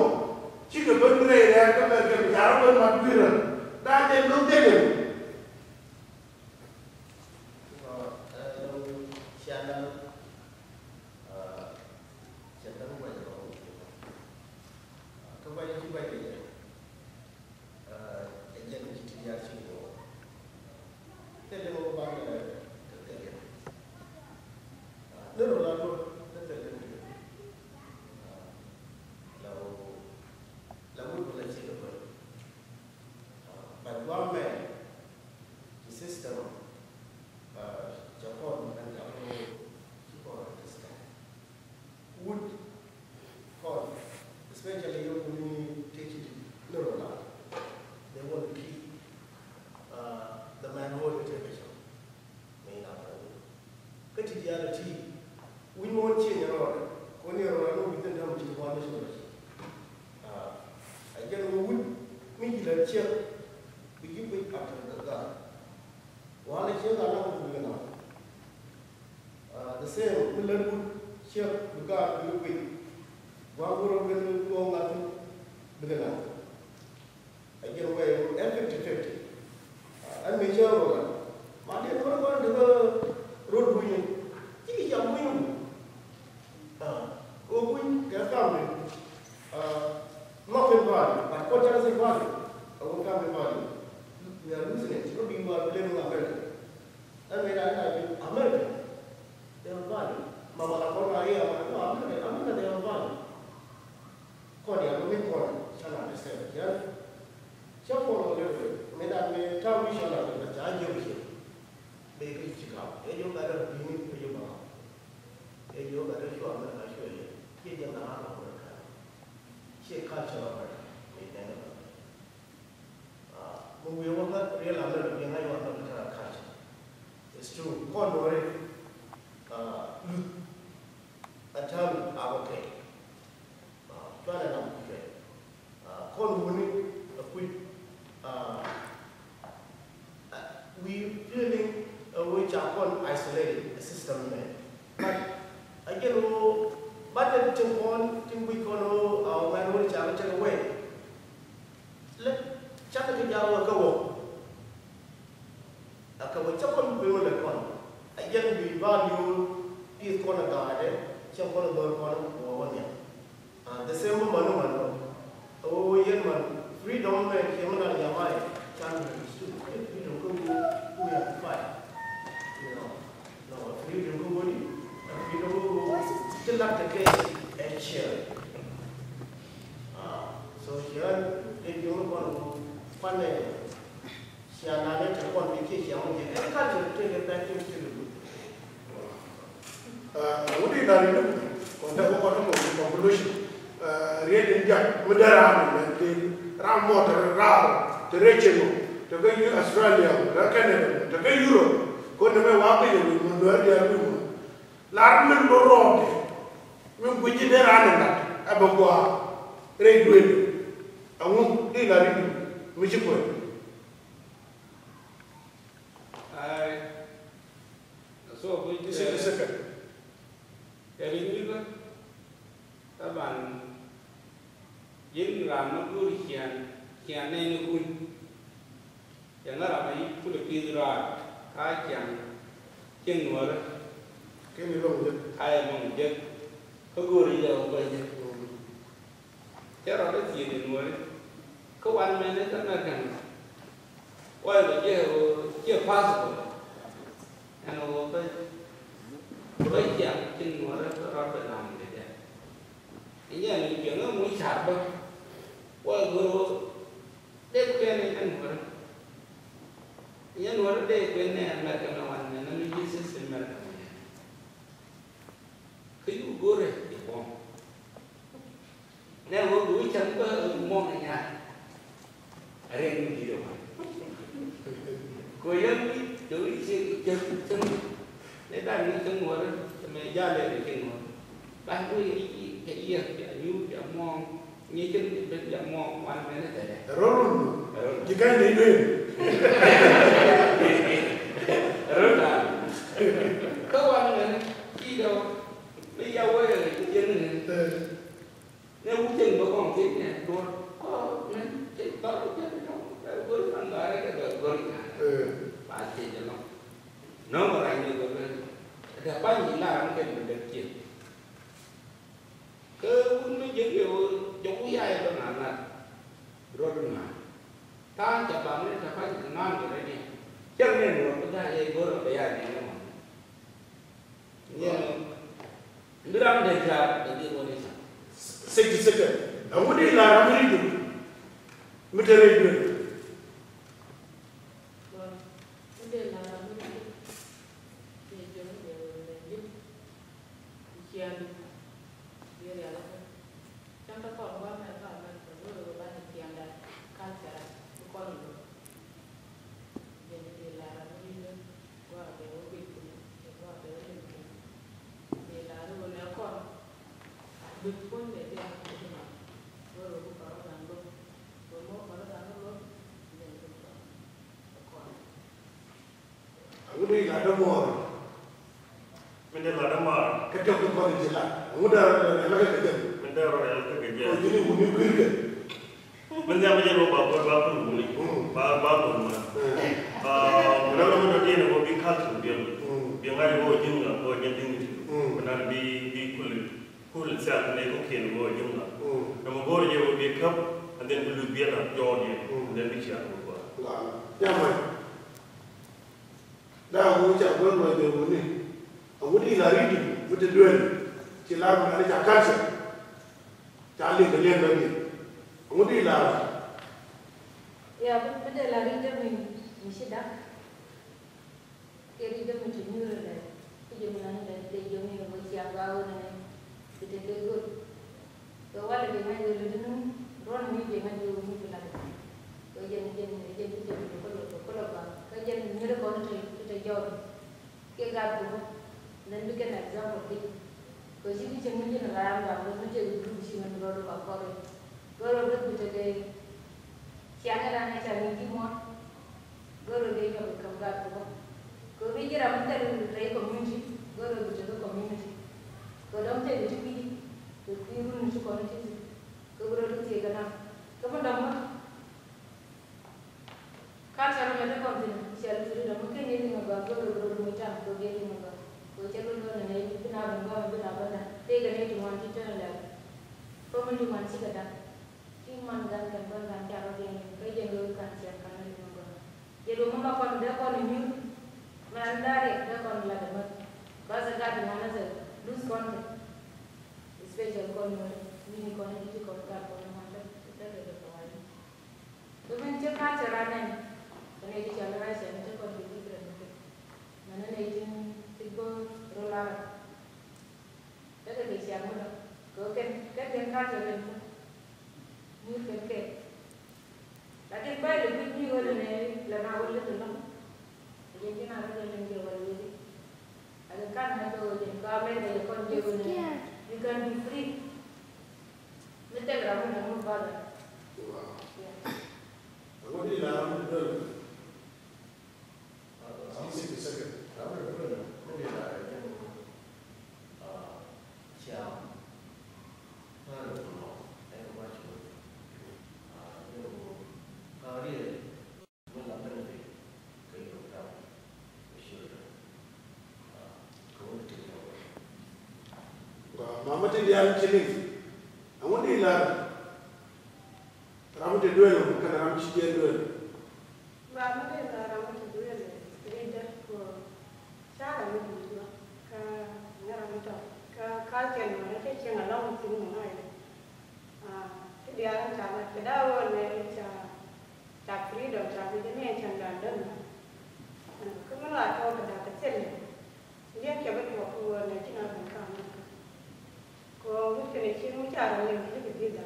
cikɛ ben bi rɛy rɛɛk kä mɛr kɛ mi ca rɔ ben mat gui̱rä. Daa jɛn lo̱k jɛn i̱. Ɛ jɛn ti ti diaal ci ŋuɔ̱ɔ̱r. Thilɛ ŋuɔ̱ɔ̱r ba ŋuɔ̱ɔ̱r kɛ thilɛ. Ni rɔ la luɔt ni thilɛ ni. La wä la wä la ci kɛ bä. But one man, the system, cɛ kɔn ɛn ka bä ci kɔn understand. Wut kɔn, especially young women, take it literal. They want to keep uh, the manhood integration. Mɛ ina bɛ wut. Kä ti diaal ti wut mɔ wun cie nyɛ rɔɔdɛ. Kɔn nyɛ rɔɔdɛ ni wut thin dam ti kɔn ni sɔrɔ. A jɛn wut mi jilɛ ciɛ. Bi ji̱ kui̱ after the God. Wala ciɛ la na wut mi na. Uh, the same, Bi kui̱ gua̱a̱k wurɔ ben guɔ̱ɔ̱ŋ ŋa̱th bikɛ naŋ. A jiɛn wee ɛ fifty fifty. Ɛn mi cä rɔ la ma diɛn wurɔ gua̱a̱k ti kä rot bunyä. Cikɛ jam bunyä. Ɣöö buny kɛ family. Not in value, but culture is value. A wä family value. We are losing it. Not you are blaming America. Ɛn mi da ina bi America. They are value. Mama la kɔn a ria ma no America. America they are value. Kɔn ya mi kɔn can understand. Can can follow level. Mi da mi ta mi shana mi da ca jɛ mi shɛ. Bɛ ki ci ka. Ɛ jɔ ka da bi ni ɛ jɔ ba. Ɛ jɔ ka da shua America shua yɛ. Kiɛ jɛ na ra America. Kiɛ culture America. Mi da na. Mɛ wi̱i̱ wä kä riel a lät biɛŋ a yuan bä kä culture. It's true. Kɔn Nuɔri luth a ta̱a̱ luth a bä kɛl. Cuanɛ nam kui̱ kɛl. Kɔn wuni a kui̱. We feeling a wee ca kɔn isolated a system mɛ. But a jɛn woo bat tin kɔn tin guic kɔn woo a wee ŋuɛn wuni ca bä cɛ kɛ wee. Lɛ cakɛ ti jaa wä kä wä. A kä wä cä kɔn bi wä lɛ kɔn. A jɛn bi value pi̱i̱th kɔn a gaadɛ cɛ kɔn a dhɔr kɔn wä wä nhiam. And the same woman wä man wä. A wä wä yɛn man freedom mɛ kiɛ mɛ na nyamai can be understood. Freedom kä wä wä ya fight. You know. No, freedom kä wä di. Freedom kä wä ti lak kɛ kɛ ɛ ciɛ. So ciɛ dee jiɔn kɔn wä kɔn ɛ ciɛ na lɛ tɛ kɔn bi kiɛ ciɛ wä jɛ. Ɛ culture tɛ kɛ bɛ tɛ tɛ kɛ wä. Wut in a ri ni kɔn tɛ kɔ kɔn kɔ conclusion. Riet in jak mi dee ram in mɛ tin ram mɔ tɛ ram tɛ rɛ cɛ mɔ tɛ kɛ Australia tɛ kɛ Canada tɛ kɛ Europe. Kɔn ni mɛ wa kɛ yɛ wi mɔ nuɛr diaal wi mɔ lar min lo rɔɔdɛ min guici dee ran in lat a bɛ gua rɛ duel. Aŋu di lar in mi ci kuɛ. Ai. So, sixty second. Kɛ ri nyui̱kä taban ji̱n ram mi go̱o̱ri ciaŋ ciaŋ nɛy ni kuny. Cɛ ŋära mi kulɛ pi̱th raar ka ciaŋ cieŋ nuɔrä. Kɛn iloŋ jek. Ka iloŋ jek kä go̱o̱ri jɛ wä bä jek. Cɛ rɔɔdɛ thiec in wä kä wan mɛn i̱ kä American. Why bɛ jɛ wä ciɛ possible. Ɛn wä bä bä ciaŋ cieŋ nuɔrä kä rɔɔdɛ nam kɛ jɛ. Inyɛ ni piɛŋ ɛ muc car bä. Wä go̱r wä dee kuɛn in ɛn wärä. Inyɛ nuɔrä dee kuɛn nɛ America mɛ wan mɛ nä mi ji̱ system America mɛ. Kä yu go̱rɛ i̱ buɔ̱m. Nɛ wä go̱r cäŋ bä muɔ̱ŋ inyar. A riɛk mi di̱t ɛ wä. Kɛ yäŋ mi te wi̱i̱ ciek i̱ cäŋ cäŋ. Ni da̱ŋ ni cäŋ wärä te mɛ jalɛ ni cäŋ wärä. Ba wi̱i̱ ni ci kɛ yiɛk bia nyuur bia muɔ̱ɔ̱ŋ. Ni cäŋ ni ben bia muɔ̱ɔ̱ŋ wan mɛn ɛ tɛlɛ. Rɔrun. Rɔrun. Ci kɛn ni duee. Rɔrun. Kä wan mɛn ci dɔw. Mi ya wä yɛ ci jɛn ni. Nɛ wut cieŋ bä kɔŋ thiec nɛ duɔ̱ɔ̱r kɔɔr mɛn thiec bä rɔ jɛ ni nɔŋ bɛ go̱r man ŋa̱rɛ kɛ bɛ go̱r i̱ ŋa̱rɛ. Ba thiec jɛ nɔŋ nɔŋ rany ni go̱r mɛn dɛ pany i̱ lar mi kɛn bɛ dɛ thiec. Kä wut mi jek yɛ wä jɔk wi̱i̱ yay bä ŋa̱r ŋa̱r rɔt ŋa̱r. Ta̱a̱ ca bam ni dɛ pany i̱ ŋa̱r kɛ rɛ diɛ cɛr ni nuɔr bi da̱a̱ yɛ go̱r bɛ yay ni nɔŋ. Sixty second. Aŋu di la ram mi ri jun. Mi te ri jun. Aŋu di la dämuɔɔr. Mi dee la dämuɔɔr. Kä tök Kɔn ci la ŋu dee rɔ rɛl kɛ kɛ jɛn. Min dee rɔ rɛl kɛ kɛ jɛn. Kɔn ci ni wuni kuir kɛ. Min dee ma jɛn wä ba bä ba kun wuni. Ba ba kun ma. Ba rɔ rɔ min dee ni wä bi culture bi. Bi ŋa̱c wä jin ŋa wä jɛn dignity. Bi nan bi bi kul kul sɛl ni wä kiɛn wä jin ŋa. Dama go̱r jɛ wä bi cup and then bi luth bi la jɔɔr jɛ and then bi cian wä ba. Jamai. Daa ŋu ca guäth luɔc bɛ wuni. A wut ila ri̱t mi te duel. Ci lar mi lar ca culture. Ca liŋ kɛ liɛn bɛ mi. A wut ila. Ya, mi te la ri̱t mi, mi ci dak. Kɛ ri̱t mi te nyuur lɛ. Ki jɛ mi lan lɛ te jɛ mi wä cia ba wä nɛ. Bi te kɛ go̱r. Kɛ walɛ bi ŋa̱c wä lɛ dunu. Ruɔn mi bi ŋa̱c wä mi bi lat. Kɛ jɛn jɛn jɛn bi te bi kɛ lɔ kɛ lɔ ba. Kɛ jɛn nyuur kɔn te te jɔr. Kɛ gat kumä. Then bi kɛn example di. Kɛ ci bi cɛ ŋi̱n jɛn ram ram mi te bi group ci ŋi̱n rɔɔd ba kɔri. Gör rɔ bä bi te kɛ ciaŋ ran ɛ ca ni ji̱ muɔ̱n. Gör rɔ dee nyɔk kɛ kam gaat kɛ bä. Kɛ ri ji̱ ram mi thil rɛy community. Gör rɔ bi te kɛ community. Kɛ dɔ̱ŋ te bi ti wi̱i̱ kɛ kui̱ run ni ti kɔn ti ti. Kɛ bi rɔ ti thiek kɛ nam kɛ bi dɔ̱ŋ bä. Culture mɛ te kɔn thin ciɛl freedom mi ken ni liŋ a gɔaa. Gör rɔ bi rɔ luny tam kɛ bi liŋ a gɔaa. Kɛ cɛ bi luny nɛ bi na ben gɔaa bi na ben da. Tëëkɛ ni ti ŋuan ti tɛn lɛl. Family ti ŋuan cikɛ da̱ŋ. Ti man gan kɛn bä gan ca rɔ diɛn kä jɛn wee kan ciɛn kan ni mɛ gɔaa. Jɛ do mama kɔn dee kɔn inyuur. Mɛ an dari dee kɔn la de mɛ. Ba sɛ gat mɛ na sɛ lose kɔn kɛ. Special kɔn mɛ wini kɔn di ti kɔn gat kɔn mɛ tɛ tɛ kɛ kɛ kɛ wani. Kɛ min cɛ culture anɛn. Kɛ nɛ di ca lɛ ra cɛ ni cɛ kɔn di di kɛ ni kɛ. Mɛ ni nɛ di ti bä rɔ la ra. Kɛ kɛ kɛ ciaŋ mi dɔ̱ŋ kɛ kɛn kɛ kɛn ka kɛ kɛn kä mi kɛn kɛ. Lakin kuay lɛ kui̱ mi wälɛ nɛ lɛ na wälɛ ti lɔ̱ŋ. Kɛ jɛn ci na rɔ jɛn lɛn jɛ wälɛ wälɛ. Lakin kan na jɛ wälɛ jɛn ka mɛn kɛ jɛ kɔn jɛ wälɛ nɛ. You can be free. Mi tɛk ram mi dɔ̱ŋ mi bother. Wow. Yeah. Ŋut di la ram mi dɔ̱ŋ. Mama ti dial ci liŋ. Aŋu di lar. Ram ti duel kɛnɛ ram ci jɛ duel. Ba mi dee la ram mi ti duel ri dee ko ca ram mi di duel kä ŋa ram mi tɔ kä culture ni mɛ cɛ cieŋ alɔŋ thin mi ŋa̱c. Ti diaal ca lat kɛ daa wä nɛ ca ca freedom ca kɛ jɛ ni ca dan däl. Kä mi la tɔ kɛ dak kɛ thil. Liɛŋ kɛ bi tuɔk kɛ ɣöö nɛ ci na ben kam ni kɛ. Kɛ ɣöö wi̱c kɛnɛ cieŋ mi ca rɔ liŋ kɛ kɛ visa.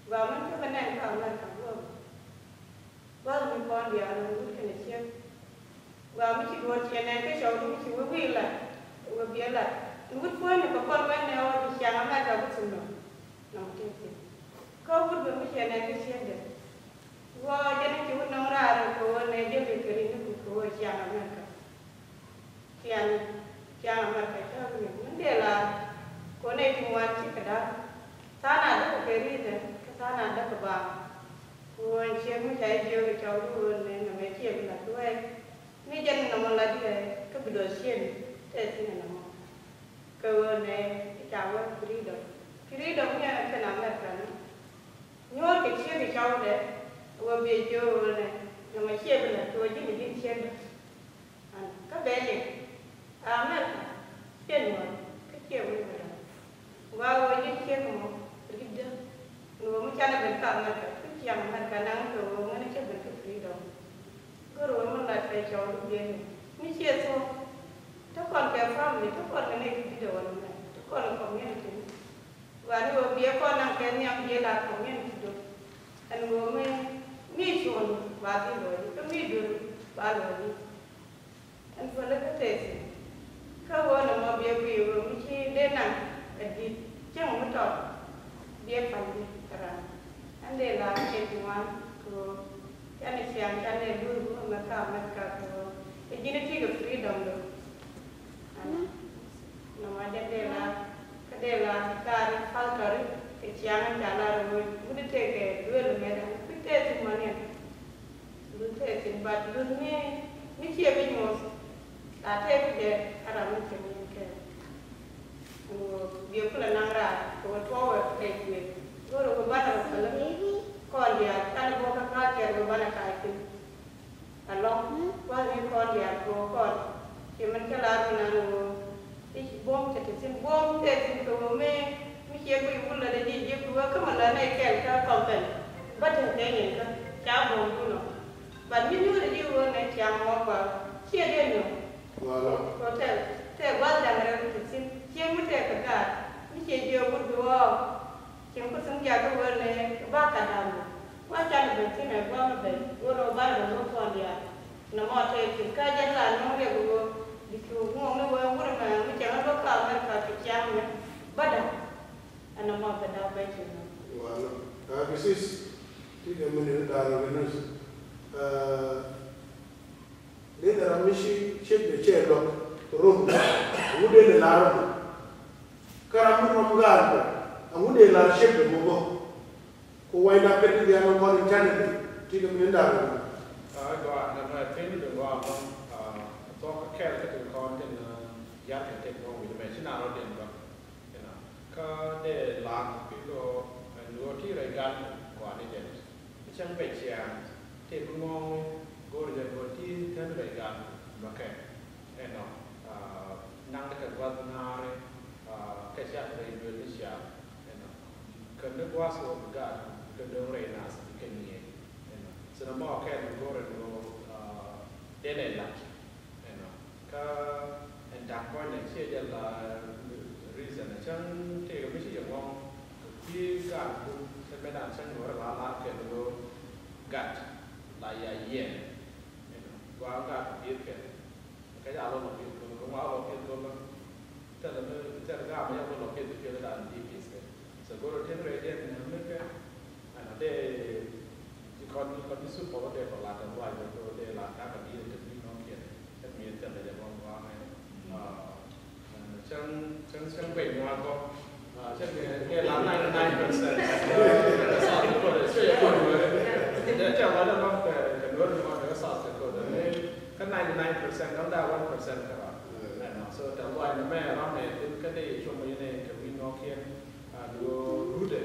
Gua mɛn kɛ bi nɛn kä America guɔ̱ɔ̱r. Gua̱th mi kɔn diaal ni wi̱c kɛnɛ cieŋ. Gua mi ci duɔ̱ɔ̱r ciɛ nɛn kɛ cɔw di mi ci wee wi̱i̱ lat. Wee biɛ lat. Ni wi̱c puɔ̱ny ni kɛ kɔn wɛn nɛ ɣöö di ciaŋ America bi thum nɔ. Nɔmɔ tëë thi̱n. Kä wut bɛ mi ciɛ nɛn kɛ cieŋ dee. Wä jɛn ci wä nɔŋ raar kɛ wä nɛ jɛ bi kɛ ri ni ku kɛ wä ciaŋ America. Ciaŋ ciaŋ America cä mi mi dee la kɛ wä nɛ ti ŋuan ci kɛ da̱r. Tha̱a̱ŋ a däk kɛ ri dɛ kä tha̱a̱ŋ a däk kɛ baaŋ. Kɛ wä ciɛ mi ca jiök kɛ cɔw wä nɛ nɛ mɛ ciɛ bi la tuɛɛc. Mi jɛn nɔmɔ la diɛ kä bi dɔ̱ ciɛ ni tɛ thin nɔmɔ. Kɛ ɣöö nɛ i̱ ca wä freedom. Freedom ni ɛn kɛn America ni. Nyuɔ̱ɔ̱r kɛ ciek kɛ cɔwdɛ ɣöö biɛ jiök ɣöö nɛ nɔmɔ ciɛ bi la tuɔɔc ji̱n ji̱n ciekdä. An kä bɛ liŋ America ciɛ nyuɔ̱ɔ̱r kä ciɛ wee bi la. Gua ɣöö ji̱n ciek mɔ ri̱tdä. Ni ɣöö mi canɛ ben kä America kä ciaŋ America naŋ kɛ ɣöö ŋäni cä ben kä freedom. Gör wä mi lat kɛ cɔw di bieni mi ciɛ thuɔ̱k. Te kɔn kɛ family, te kɔn kɛ nɛy ti di̱t ɛ wä ni mɛ, te kɔn kɛ community ni. Wani wä biɛ kɔn naŋ kɛ nhiam biɛ lat community do. Ɛn wä mi, mi cuɔn ba di lɔɔli, kä mi döri ba lɔɔli. Ɛn fäl kä tɛth. Kä wä nɔmɔ biɛ guiy wä mi ci dee naŋ ɛ di̱t cieŋ mi tɔt. Biɛ pal di ram. Ɛn dee la kɛ ti ŋuan kɛ wä. Canɛ ciaŋ canɛ luur wä mɛ ka mɛ ka kɛ wä. Ɛ ji̱n ɛ ti kɛ freedom do. Ɛn nɔmɔ Jɛ dee la kä dee la kɛ kaar i̱ pastor i̱ kɛ ciaŋ in ca lar i̱ wee wut i̱ tëëkɛ duel mɛt i̱ kui̱ tëë thi̱n mɔ niɛn. Luth tëë thi̱n, but luth mi mi ciɛ bi nyuɔth. La tëë bi jɛ a ram mi cɛ mi kɛ. Biɛ kulɛ naŋ raar kɛ wee tuɔɔk wee kɛ kuëë. Go̱o̱rɛ wee banɛ wee päl kɔn diaal, kanɛ bok kä ka̱a̱c kɛɛr wee banɛ ka̱a̱c thi̱n. Alɔŋ gua̱th ni kɔn diaal kɛ wee kɔn. Ciɛ min cä lar mi nan wee i̱ ci buɔ̱m cɛ te thi̱n, buɔ̱m tëë thi̱n kɛ wee mi mi ciɛ guic wulɛ dee ji̱ ji̱ kɛ wee kä mi lɛ nɛy kɛl kä kɔn pɛn. Bä te kɛ nyin kä ca buɔ̱m dunɔ. But mi nyuuri ji̱ wee nɛ ciaŋ mɔ gua̱a̱ ciɛ diɛ nyuɔ̱k. Kɛ tɛk tɛk gua̱th da̱ŋ rɛw ti thi̱n cieŋ mi tɛk kɛ gaat mi ciɛ jiɛ wut bi ɣɔɔ. Cieŋ ku thi̱n jiak kɛ wee nɛ ba ka da̱ŋ wä. Gua̱th can ben thi̱n ɛ gua̱th mi ben wee nɛ wä banɛ ben wä puɔ̱n diaal. Nɛ mɔ tɛk thi̱n kä jɛn la nɔŋ riɛk wee di cu ŋuɔ̱k ni wee wut mɛ mi cɛ ŋä bä kä America kɛ ciaŋ mɛ bä da̱ŋ. Ɛn nɛ mɔ bɛ da̱ŋ bɛ ci nɔ. Wala. Aa, bi sis ti kɛ mi ni da̱ŋ rɛw ni nus. Dee kɛ ram mi ci ciek dee cɛ luɔk rom. Aŋu dee ni lar rom. Kä ram mi rom gaat kɛ aŋu dee lar ciek dee mɔ bä. Ku way na pet ni diaal mɔ kɔn in canɛ dee ti kɛ mi ni da̱ŋ rom. Aa, gɔaa na mɛ piny dee gɔaa mɔ. Aa, thuɔk kɛl kä ti kɔn tin, aa, yar kɛ tek mɔ wi̱c mɛ ci na rɔ diɛn bä. You know, kä dee la̱a̱k pi kɛ ɣöö ɛn ɣöö ti rɛy gat kɔaani jɛn. Cäŋ bɛ ciaŋ tëë bi ŋɔɔŋ go̱o̱r jɛn ɣöö ti tɛn rɛy gat bä kɛ. You know, aa, naŋ kɛ gua̱th ŋa̱a̱ri, aa, kɛ cat rɛy duel ni ciaŋ. You know, kän ni gua̱a̱th ɣöö bi gaat bi kɛ döŋ rɛy naath bi kɛ ŋi̱eec. You know, thin ɛmɔ kɛn go̱o̱r ɛn ɣöö, aa, dee nɛ la̱t. You know, kä ɛn da̱ŋ kɔn nɛ ciɛ jɛ la reason cäŋ tëëkɛ mi ci jɛ ŋɔŋ kɛ kui̱ gaat kun cɛ mɛn an cäŋ nuɔrɛ la lar kɛn wä gat la ya yɛn. You know, gua gat pieth kɛ kɛ ja lɔ lɔ pieth kɛ kɛ ŋua lɔ pieth kɛ lɔ. Thilɛ mi thilɛ gam yɛ mi lɔ pieth kɛ pieth dan di pieth kɛ. So go̱rɛ tin rɛy diɛn ni mi kɛ. Ɛn a dee ci kɔn ci kɔn ci sup kɔn dee kɔ lat kɛ luac bɛ kɛ dee lat ka kɛ di kɛ di nɔn kiɛn. Kɛ mi thilɛ jɛ bɔm bɔm ɛ. Cäŋ cäŋ cäŋ bɛ nyuak kɔ. Cäŋ kɛ la ninety nine percent. South Dakota, Australia kɔ. Dee cɛ wala kɔ kɛ kɛ nuɔr kɔ kɛ South Dakota. Kä ninety nine percent dɔ̱ŋ da one percent kɛ rɔ. Ɛnɔ, so tɛ luac nɛ mɛ ram nɛ thin kä dee cuɔm inɛ kɛ wi̱i̱ nɔɔkiɛn. A duɔ rudɛ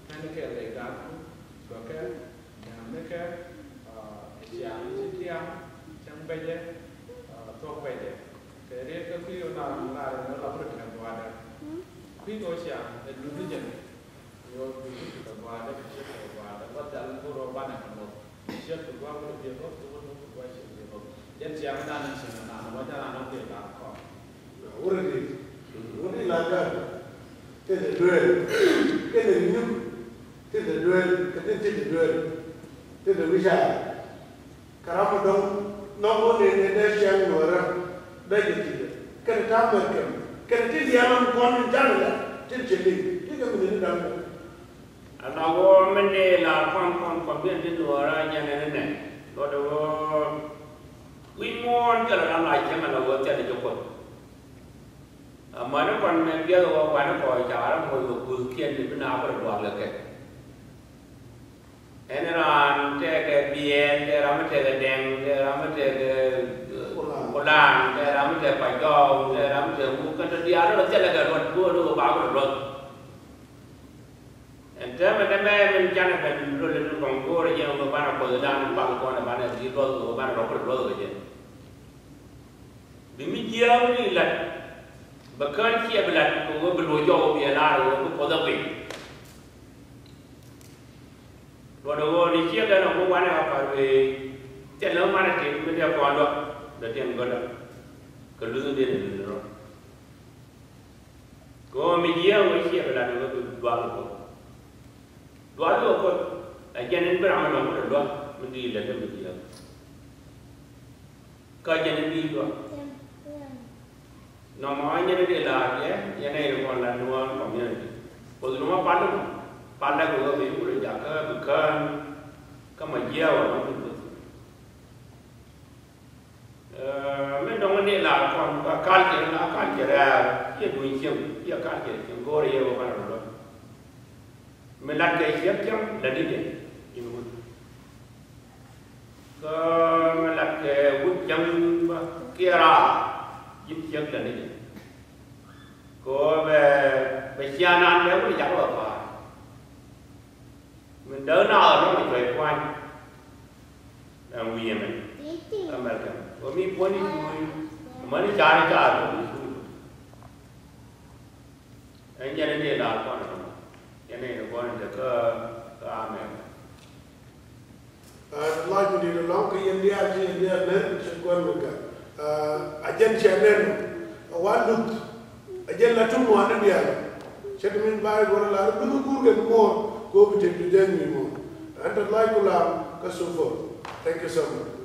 mɛn kɛ lɛ dan duɔkɛ nyamikɛ. Ciaŋ ci tiam cäŋ bɛcɛ. Thuɔk bɛcɛ kɛ riet kä kui̱ na nar ni la bur kɛ guadɛ. Kui̱ kɛ ciaŋ ɛ dudu jɛn. Yɔ bi ti kɛ gua̱a̱dɛ bi ti kɛ gua̱a̱dɛ ba dhal go̱r ɔ banɛ kɛ moth. Ciek kɛ gua̱a̱ wä bi moth kɛ wä moth kɛ gua̱a̱ ciek bi moth. Jɛn ciaŋ dan ni ciaŋ dan wa jala na bi la kɔn. Wä ri wä ri la gan. Te de duel. Te de nyuk. Te de duel. Kɛ te te de duel. Te de wi̱i̱ ca. Kɛ ram mi dɔ̱ŋ nɔŋ wä nɛn nɛn dee ciaŋ nuɔɔrä dee jɛ ti̱i̱dɛ kɛnɛ ta̱a̱ mɛr kɛm kɛnɛ ti liaŋ mi kɔn in ja̱ŋ la tin cɛ liŋ ti kɛ mi nɛn da̱ŋ. Ala wä mi nɛy la kɔn kɔn kɔn biɛn ti nuɔɔrä jɛn ɛn nɛ luɔt wä wi̱c muɔ̱ɔ̱n cɛ la ram la cäŋ ala wä thɛt jɛ kuɔth. Amäni kɔn mɛ biɛth wä gua̱n kɔc ca ram moc wä kuth kiɛn ti bi na bä rɛ duak lɛ kɛ. Ɛn raan tɛkɛ biɛɛn, tɛ ram mi tɛkɛ dɛŋ, tɛ ram mi tɛkɛ, eh, kulan, tɛ ram mi tɛkɛ pacdɔɔŋ, tɛ ram mi tɛkɛ ŋuk, kɛn tɔ diaal rɔ thilɛ kɛ ruɔt go̱o̱r ni wä ba wä ruɔt. Ɛn täämɛ dämɛ min canɛ ben rɔ lɛ ni kɔŋ go̱o̱r jɛ wä banɛ kuɔth dan bal kɔn banɛ dhil ruɔth wä banɛ rɔ kul ruɔth wä jɛ. Bi mi jiääk ni lat bɛ kään ciɛ bi lat kɛ wä bi luɔc jɔk wä bi ɛ lar wä bi kuɔth ɛ guic. Luɔt ɛ ɣöö ni ciek ɛn ɛ wä wanɛ ɣä pa̱r wee thil ni manɛ tin mi dee kɔn luɔt dee tin gölä kɛ luth ni dee ni luth ni rɔ. Kɛ ɣöö mi jiääk wee ciek ɛ lat ɛ wee bi dual kɛ kuɔth. Dual kɛ kuɔth ɛ jɛn in bi ram ɛ nɔm wä dee luɔt mi di̱i̱t lät mi jiääk. Kä jɛn in bi luɔt. Nɔmɔ nyɛn in di la̱a̱r yɛ yɛn ɛ yɛn kɔn la nuɔ̱ɔ̱n community. Kuoth nɔmɔ pal in pal däk wä bi wulɛ jakä bi kään. Kä ma jiɛɛk wä nɔm in kuoth. Min dɔ̱ŋ in di la̱a̱r kɔn ka culture in a culture rɛɛr. Ciɛ duny cieŋ, ciɛ kar ciɛ cieŋ go̱o̱rɛ yɛ wä banɛ rɔ lɔt. Mi lat kɛ ciek cieŋ la ni jɛ in wut. Kä mi lat kɛ wut cieŋ bä kiɛ raar in ciek la ni jɛ. Kɛ ɣöö bɛ, bɛ ciaanan bɛ wut jak bɛ pa̱a̱r. Min däk naath ɛlɔ̱ŋ ɛ cuɛ kuany. Ɛn wi̱i̱ ɛmɛ. Ɛmɛlkɛ ɣöö mi puɔ̱ny i̱ cuuc. Mäni ca̱r i̱ ca̱r i̱ cuuc. Ɛn yɛn in dee la̱r kɔn ɛmɔ. Yɛn in kɔn in te kä, kä amɛ. Ɛ, lɔc mi di̱i̱t ɛlɔ̱ŋ kɛ yɛn diaal ci yɛn diaal nɛn cɛ gua̱n mi gak. Ɛ, a jɛn cɛ nɛn ɛ wa luth. A jɛn la ti mua̱a̱n ni diaal. Cɛ ti min Baibol lar bi mi guur kɛ mi muɔ̱ɔ̱r kɛ ɣöö bi tëk ti dee mi muɔ̱ɔ̱r. Ɛn te lɔc ku lam kä thupur. Thank you so much.